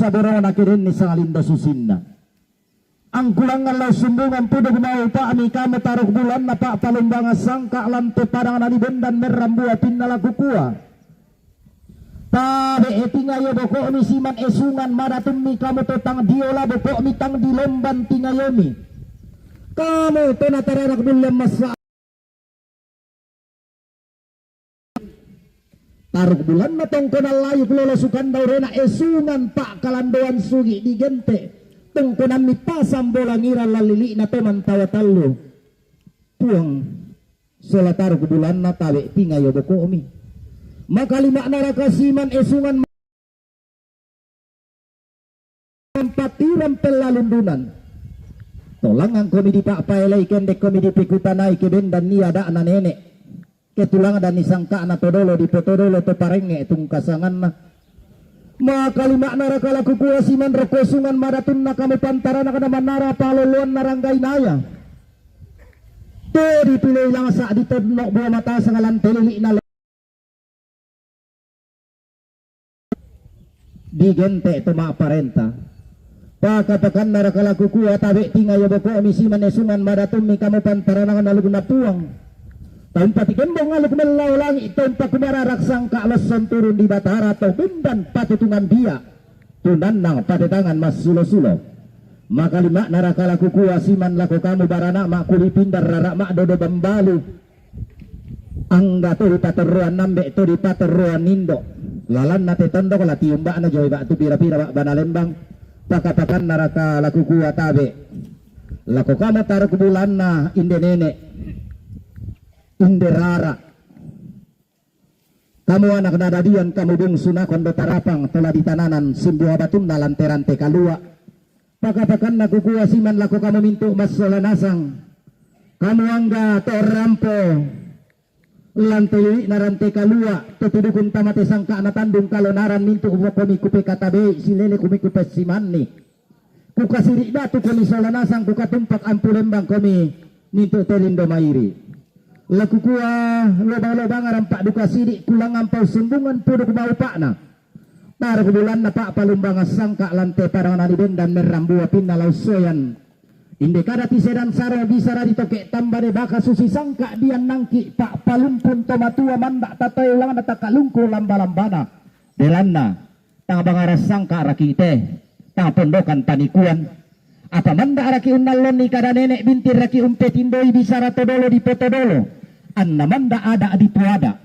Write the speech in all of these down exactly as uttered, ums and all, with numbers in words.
saborona kedenni sangalindo susinna. Angkulangan lao sumbungan pudu maupa'mi kamu taruk bulanna pa'palumbangan sangka' lan te padang nanibendan merrambua pinna la kukua. Tabe' e tingayo boko'mi siman esungan madatummi kamu to tang diola boko'mi tang dilomban tingayomi. Kamu to nataranak bulan massa Taruk bulanna tongkonan layuk lolo sukanda urena esungan pa'kalandoan sugi' digente'. Tongkonammi pasang bola ngira lallili'na to mantawa tallu. Puang, sola taruk bulanna tabe' tingayo boko'mi. Makalima'na raka siman esungan Pattiran pellalundunan. Tolangangkomi dipa'paelai kendekkomi dipekutanai kebendanni ada'na nene'. Ketulangdanni sangka'na todolo dipotodolo to parengnge' tungkasanganna. Makalima'na raka la kukua siman rokko sungan madatunna kamu pantaranakna manara paloloanna ranggainaya. Te dipilei langsa' ditonno' bua matasang lan te lili'na digente' to ma'parenta. Paka-pakanna raka la kukua tabe' tingayo boko'mi siman esungan madatummi kamu pantaranakna alukna Puang. Taumpa tikembong aluk mellao langi' taumpa kumararak sangka' losson turun di Batara to bendan patutungan bia'. Tunannang patetangan massulo-sulo. Makalima'na raka la kukua siman lako kamu barana' ma'kuli pindang rara' ma'dodo bambalu. Angga to dipatorroan ambe' to dipatorroan indo'. Lalanna te tondok la tiumba'na joi ba'tu pira-pira ba'bana lembang. Paka-pakanna raka la kukua tabe'. Lako kamu taruk bulanna inde nene'. Inde rara'. Kamu anak nadadian, kamu bungsu nakon do tarapang, to la ditananan simbua batunna lan te rante kalua'. Paka-pakanna kukua siman lako kamu mintu' massola nasang. Kamu angga to rampo lan te lili'na rante kalua', to tudukun tama te sangka'na tandung kalonaran mintu' boko'mi kupekatabei, sileleko'mi kupessimanni. Kukasiri' batu komi sola nasang, kukatumpak ampu lembang komi mintu' te lindo mairi'. La kukua lobang-lobang rampa' duka sidi', kulangang pausumbungan puduk maupa'na. Taruk bulanna pa'palumbangan sangka' lan te padang nanibendan merrambua pinna la ussoyan. Inde kada tisedan saro bisara ditoke' tambane baka susi sangka' diannangki' pa'palumpun to matua manda' tatae ulangna takalungku lamba-lambana. Belanna tang bangaran sangka' raki' te, tang pondokan panikuan. Apa manda' raki' unnallonni kada nene' bintir raki' umpetindoi bisara todolo dipotodolo, anna manda' ada' dipoada',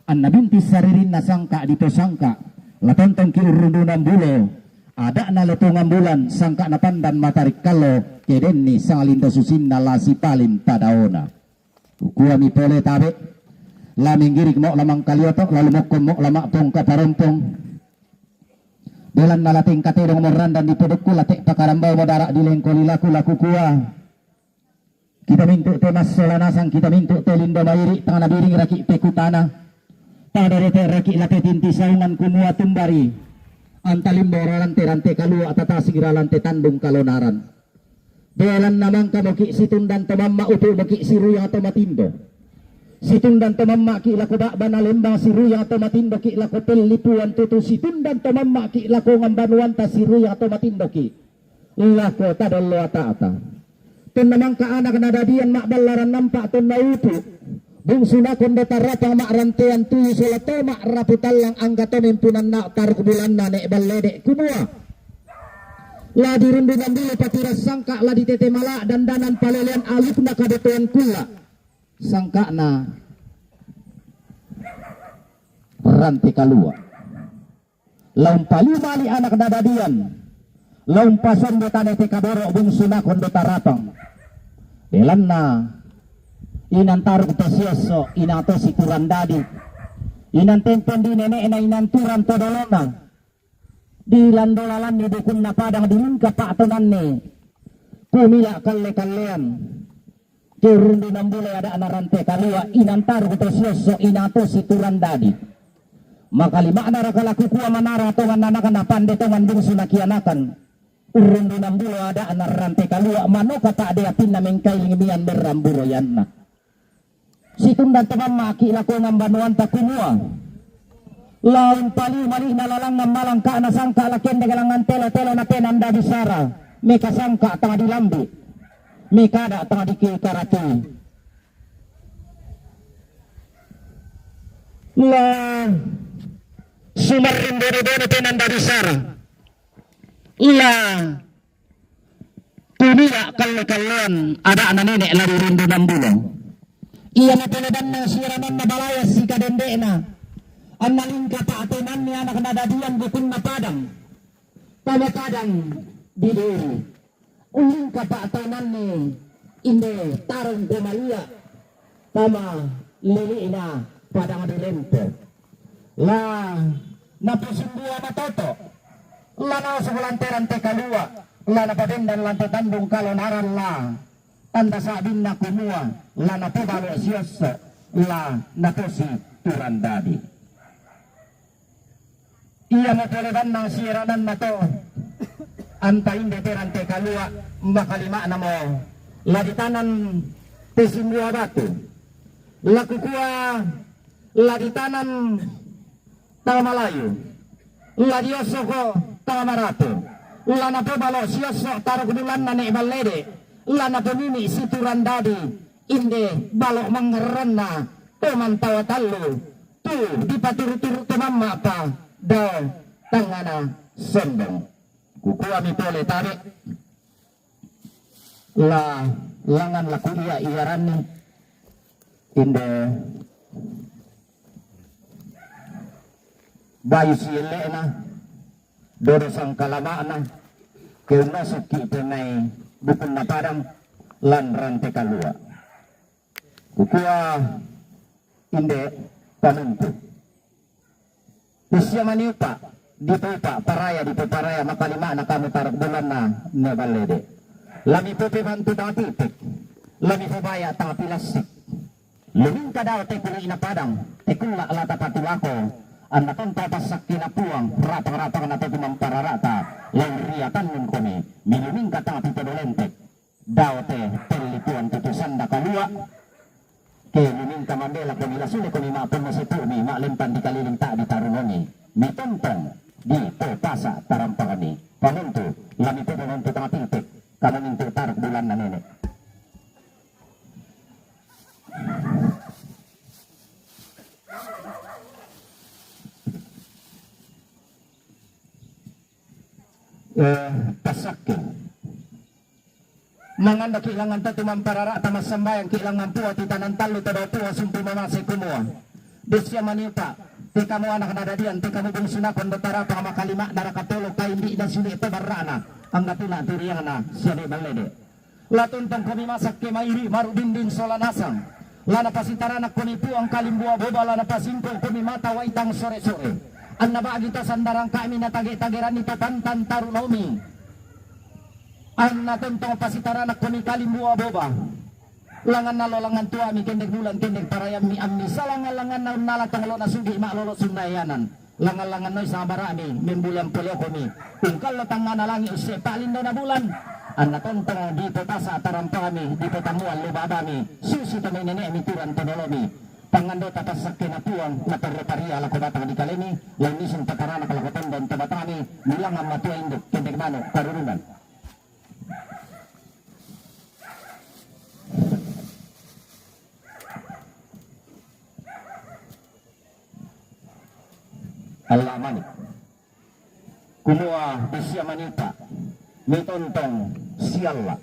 anna bintir saririnna sangka' diposangka'. La tontongki' urrundunang bulo ada'na Lepongan Bulan, sangka'na pandan matarik kallo, kedenni sangalindo susinna la sipaling padaona. Kukuami pole tabe', la minggiringmo' la mangkalioto', la lumokkommo' la ma'pongka parompong. Belanna la tengka tedongmo randan dipodukku, la te'pa karambaumo dara' dilengko lilaku, la kukua. Kita mintu' te massola nasang, kita mintu' te lindo mairi', tang nabiring raki' pekutana. Tang darete'raki' la tetinti saungan kumua tumbari. Anta limbo rarante rante kalua' tatasing ralante tandung kalonaran. Belanna mangkamoki' situndan to mamma' utu'moki' siruyang to matindo. Situndan to mamma'ki' lako ba'bana lembang, siruyang to matindoki' lako pellipuan tutu, situndan to mamma'ki' lako ngambanuanta, siruyang to matindoki' lako tadollo ata'ta. Tonna mangka anak nadadian ma'ballaran nampa' tonna upu'. Bungsu nakon do tarapang ma'rantean tuyu sola to ma'rapu tallang angga to mempunanna taruk bulanna ne' ballede' kumua. La dirundungan dulu patirang sangka', la ditete mala' dandanan palelean alukna kadotoan kulla'. Sangka'na rante kalua'. La umpaliu mali' anak nadadian. La umpasombo tane te kaboro' bungsu nakon do tarapang. Belanna inang taruk to siosso', inang to siturang dadi. Inang tempon di nene'na inang turang to dolona. Di lando lalanni dukunna padang dilingka pa'tonanni. Kumila' kalle-kallean. Ke urrundunang bule ada'na rante kalua', inang taruk to siosso', inang to siturang dadi. Makalima'na raka la kukua manara tongan anakna pande tongan bungsu nakianakan. Urrundunang bule ada'na rante kalua' manoka ta'de apinna mengkailing mian merramburo yanna. Situndan to mamma'ki' lako ngambanuanta kumua. La umpali mali'na lalangngan malangka'na sangka' la kendek langngan telo-telo na penanda bisara. Meka sangka' tang dilambi'. Meka ada' tang dikikaratui. La sumarring bono-bono penanda bisara. La Tunia' kalle-kallean ada'na nene' la ri rindu Nambulo. Ia napole danna sirananna balaya sikadende'na. Anna lingka pa'toinanni ana' nadadian bukunna padang. Tama padang di diri. Ullingka pa'toinanni inde tarung komalia. Tama lili'na padang di lempo. La naposimbua matoto'. La naoso' lanteran te kalua'. La napabendan lante tandung kalonaran la. Tanda sa'binna kumua la napobalo' siosso'. La naposi turandadi. Iamo pole bannang sirananna to. Anta inde te rante kalua' makalima'namo la ditanan te simbua batu. La kukua la ditanan tama Malayu. La diossoko tama Maratu. La napobalo' siosso' taruk bulanna ne' ballede. La napomimi' siturandadi inde balo' mangngerranna to mantawa tallu. Tu dipaturu-turu to mamma'pa dao tangngana sondong. Kukuami pole tabe'. La langngan la kuia' iaranni inde bayu sielle'na dodo sangkalama'na keunnosukki' pemai bukunna padang lan rante kalua'. Kukua inde pamuntu. Sia maniupa', dipoupa', paraya, dipoparaya, makalima'na kamu taruk bulanna ne' ballede. La mipopebantu tama pitik, la mipobaya' tama pilassik. Lumingka dao te kuli'na padang, te kulla' la tapatulako, anna tonta passakkena Puang, rapang-rapangna to tumamparara'ta, la urriatannungkomi, milumingka tama pitodo lentek. Dao te pelli Puang tutusanna kalua'. Ke lumingka mambela komi la sule komi ma'punna sepu'mi ma'lempang dikaliling ta'di tarunomi. Mitontong di to pasa' tarampakami. Pamuntu la mitodo nontu tama pitik. Kamu mintu taruk bulanna nene'. Eh, passakke. Mangandaki' langngan to tumamparara'ta massambayangki' langngan Puang titanan tallu to dao Puang sumpu mamase kumua. Dessia maniupa', te kamu ana' nadadian, te kamu bungsunakon do tarapang makalima'na raka tolo kaindi'na sule' to barra'na, angga tuna' turiangna sia ne' ballede. La tontongkomi masakke mairi' maru' dinding sola nasang. La napasitaranakkomi Puang kalimbua boba, la napasingko'komi mata waitang sore-sore. Anna ba'gi to sandarangka'mi natage-tageranni to pantan tarunomi. Anna tontong pasitaranakkomi kalimbua boba. Langnganna lo langngan tuami kendek bulan kendek parayammi ammi salangngan-langnganna unnala tong lo nasugi' ma'lolo sunnaeanan. Langngan-langngan noi sabara'mi membulian poleokomi. Ungkallo tangngana langi' usse pa'lindona bulan. Anna tontong dipotasa' tarampami dipotammuan lo babami susi to mai nene'mi turang to dolomi. Pangandota passakkena Puang, natorro paria lako batang dikalemi, lan nisung pataranak lako tondon to batangmi, milangngan matua induk, kendek manu', karurungan. Alla mani. Kumua dessia maniupa', mitontong sialla'.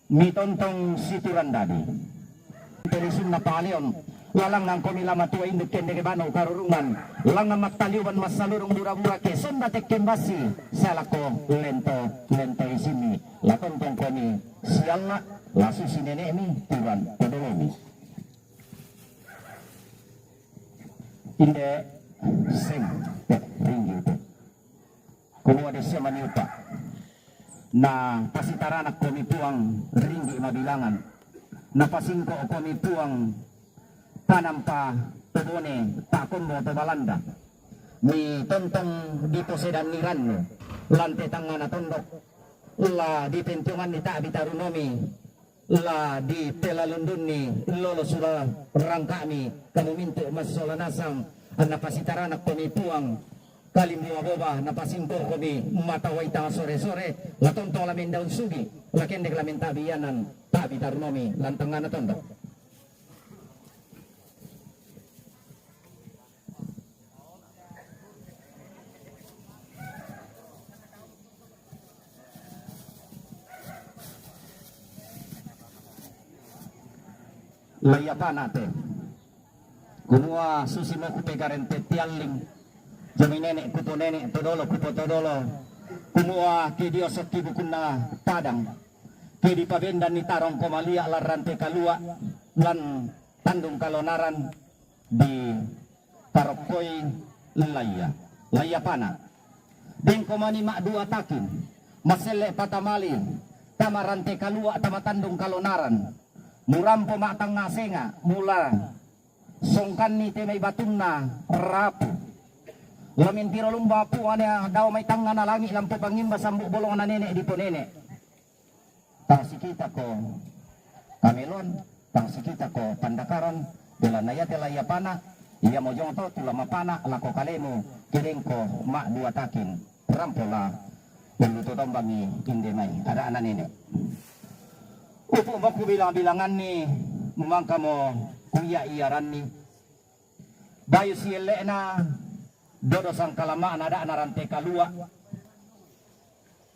Mitontong siturandadi. Pelisunna paleon, lalangngangkomi la matua induk kendek bano karurungan, langngan mattaliuban massalurung bura-bura ke sonda tekken bassi, salako lento, lento isimmi, la tontongkomi sialla', la susi nene'mi, turan podolomi. Inde seng, te, ringgi te. Kumua dessia maniupa'. Na pasitaranakkomi Puang ringgi mabilangan. Na pasingko'komi Puang panampa to Bone, pakombo to Balanda. Mitontong diposedanni rannu. Lante tangngana tondok. La dipentunganni ta'bi tarunomi. La di pelalundunni lolo sula rangka'mi kamu mintu' massola nasang, anna pasitaranakkomi Puang, kalimbuwa boba napasingkokomi mata wai tang sore-sore, la tontong la mendaun sugi, la kendek la menta'bi ianan, ta'bi tarnomi lantangngana tondok. Laiapana te. Kumua susimo kupegareng te tialling. Jami nene' kuponene', todolo kupotodolo. Kumua ke diosokki bukunna padang. Ke dipabendanni tarongko malia' lan rante kalua', lan tandung kalonaran, ditarokkoi laia, laiapana. Dengko mani ma'dua takin, maselle patamali, tama rante kalua', tama tandung kalonaran. Murampo ma'tangnga senga', mula songkanni te mai batunna rapu. La mentiro lumba Puang ia dao mai tangngana langi' lampo pangimba sambu' bolongna nene' diponene'. Tang sikitako kameloan, tang sikitako pandakaran, belanna iate laiapana, iamo jong to tu la mapana lako kalemu, ke dengko ma'dua takin, rampola ullu to tombangi inde mai, ada'na nene'. Upu' mo kubilang-bilanganni, mumangkamo kuia-iaranni. Bayu sielle'na, dodo sangkalama'na ada'na rante kalua'.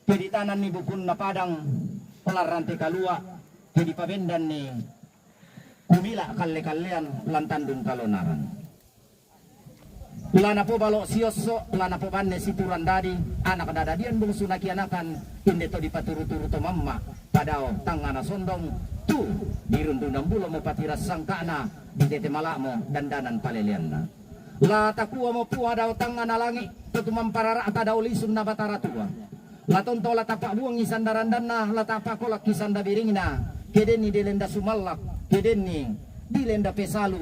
Ke ditananni bukunna padang lan rante kalua', ke dipabendanni kumila' kalle-kallean lan tandung kalonaran. La napobalo' siosso', la napobanne siturang dadi, anak nadadian bungsu nakianakan, inde to dipaturu-turu to mamma', padao tangngana sondong, tu dirundunang bulo mo patiras sangka'na, ditete mala'mo dandanan paleleanna. La takuamo Puang dao tangngana langi', to tumamparara'ta dao lisunna Batara Tua. La tontong la tapa'buangi sanda randanna, la tapakolakki sanda biringna, ke denni dilenda sumallak, ke denni dilenda pesalu,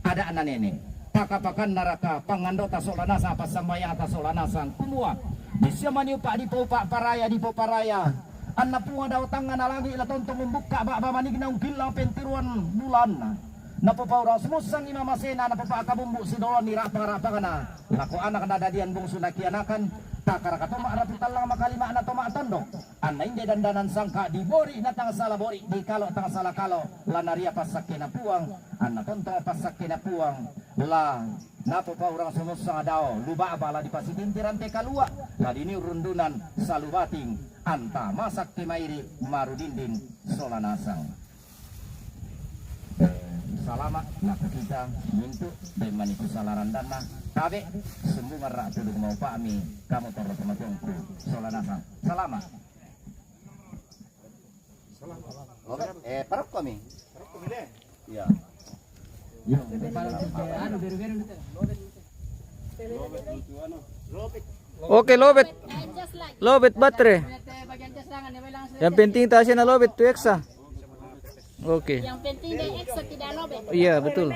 ada'na nene'. Paka-pakannaraka pangandota sola nasang, passambayangta sola nasang, kumua, dissia mani upa' dipoupa' paraya, dipoparaya, anna Puang dao tangngana langi' la tontong umbukka ba'ba manigna ungkillang pentiruan bulanna. Napopaurang sumussangi mamasena, napopa'kabumbu sidolonni ra'pang-ra'pangna lako anak nadadian bungsu nakianakan, takaraka to ma'rapu tallang makalima'na to ma'tondok. Anna inde dandanan sangka' dibori' na tang sala bori', dikalo' tang sala kalo', la naria passakkena Puang, anna tontong passakkena Puang, la napopaurang sumussang dao, lu ba'ba la dipasitinti rante kalua', la diniu rundunan salu bating, anta masakke mairi' marudinding sola nasang. Eh, salama', nakukita mintu', deng mani kusala randanna, tabe', sumbungarra' tuduk maupa'mi, kamu torro tomatuangku, sola nasang. Salama'. Lobet, eh, parokkomi. Iya. Iya. Oke, lobet. Lobet baterai. Yang penting tasnya lobet tu eksa. Oke. Yang penting dia eksa tidak lobet. Iya, betul.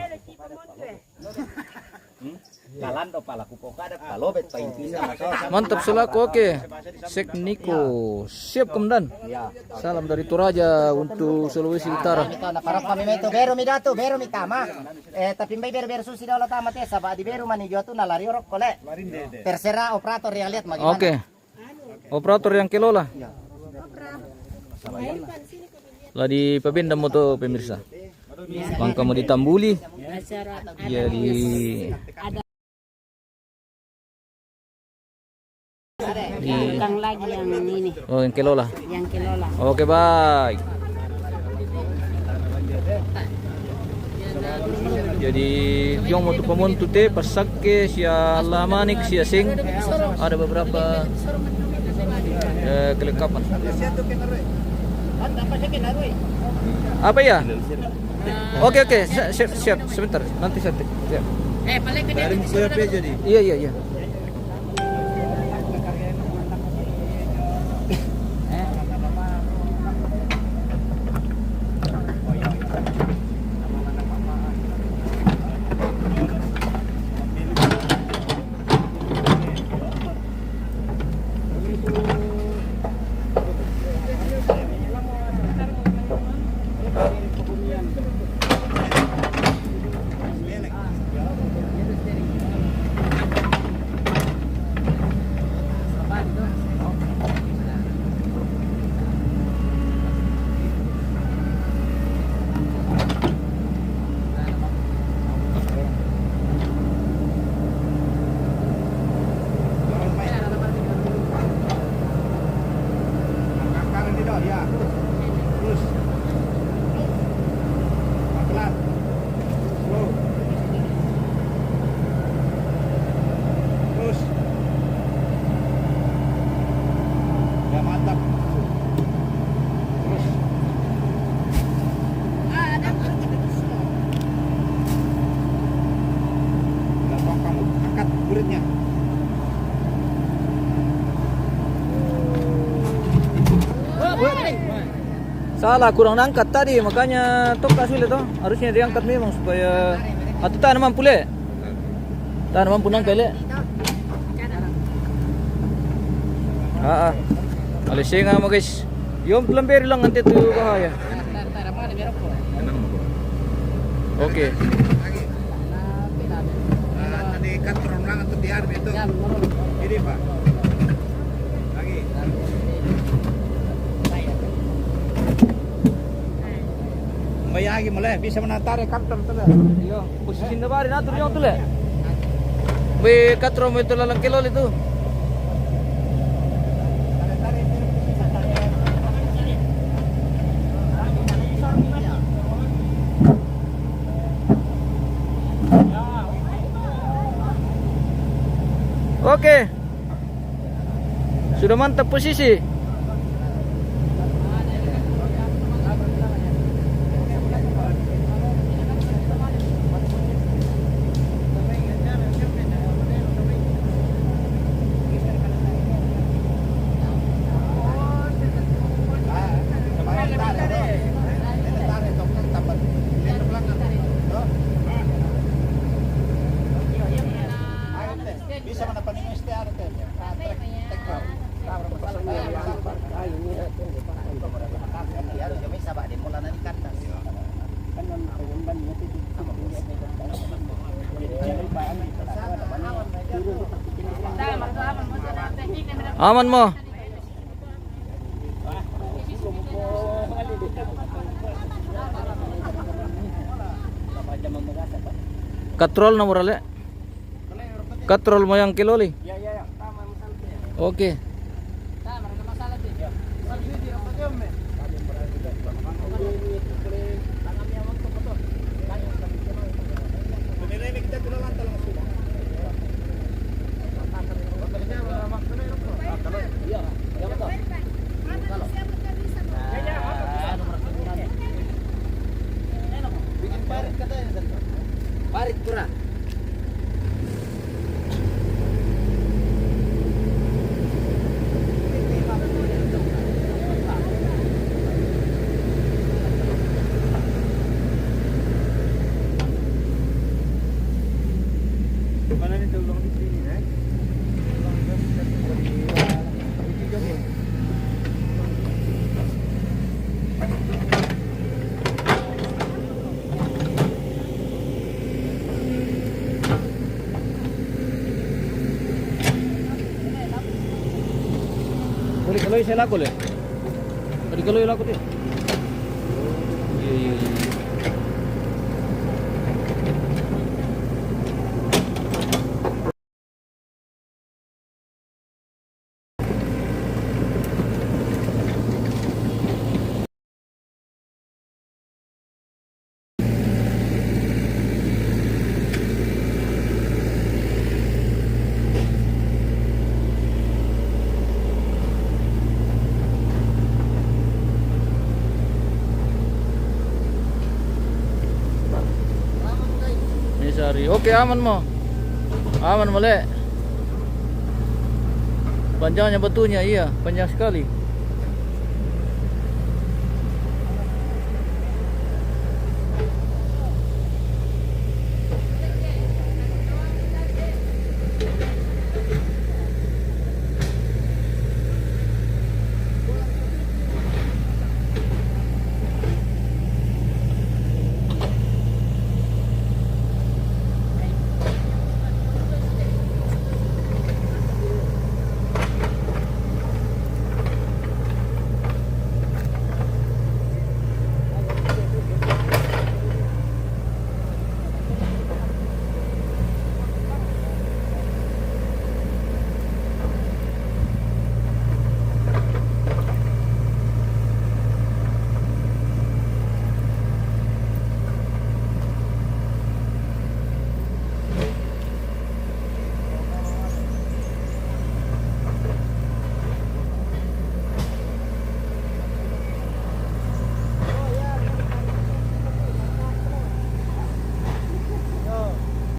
Kalando pala kupokada palobet pa intinna masalah. Mantap selaku, oke. Sek Niko. Siap, Komandan. Iya. Salam dari Toraja untuk Sulawesi Utara. Kita na parokkomi mai tu, beru mi datu, beru mi tama. Eh, tapi mbai beru-beru susi dolo tama te, saba' di beru mani jua tu na lari orok kole. Terserah operator yang lihat bagaimana. Oke. Operator yang kelola. Iya. La dipabenda mo to, pemirsa. Mangka mo ditambuli. Iya, di Bukan lagi yang ini. Oh, yang kelola. Yang kelola. Oke, baik. Jadi, jong mo tu pamontu te, passakke, sia lamanik, sia seng. Ada beberapa, eh, kelengkapan. Apa ya? Oke, oke, siap, siap, siap. Sebentar, nanti saya cek. Siap. Eh, paling gede. Dari nanti Mukul sudah P jadi. Iya, iya, iya. Salah, kurang nangkat tadi, makanya toka sulit toh. Harusnya diangkat memang supaya, atau tak mampu le. Tak mampu nangkat le. Ah, ah. Alai senga mo, guys. Yom tulang beri lang ante tu bahaya. Oke. Nah, tadi kan terang atau diar itu. Ini, Pak. Lagi. Bayagi mo le, bisa menatare kantor tu le. Iyo, posisi nda bari natur yang tu le. Be katro mo itu lalang kelol itu. Oke. Sudah mantap posisi. Bisa mana paling mesti ada teh. Aman mo. Katrol nomor ale. Katrol mo yang kiloli. Oke. Bikin parit katanya, Sandro. Parit kurang. Mana ni tulung di sini, eh? Boleh kalau saya laku le. Tadi kalau laku tu. Iya, iya, iya. Ini sehari. Oke, aman mo. Aman mo le. Panjangnya batunya, iya, panjang sekali.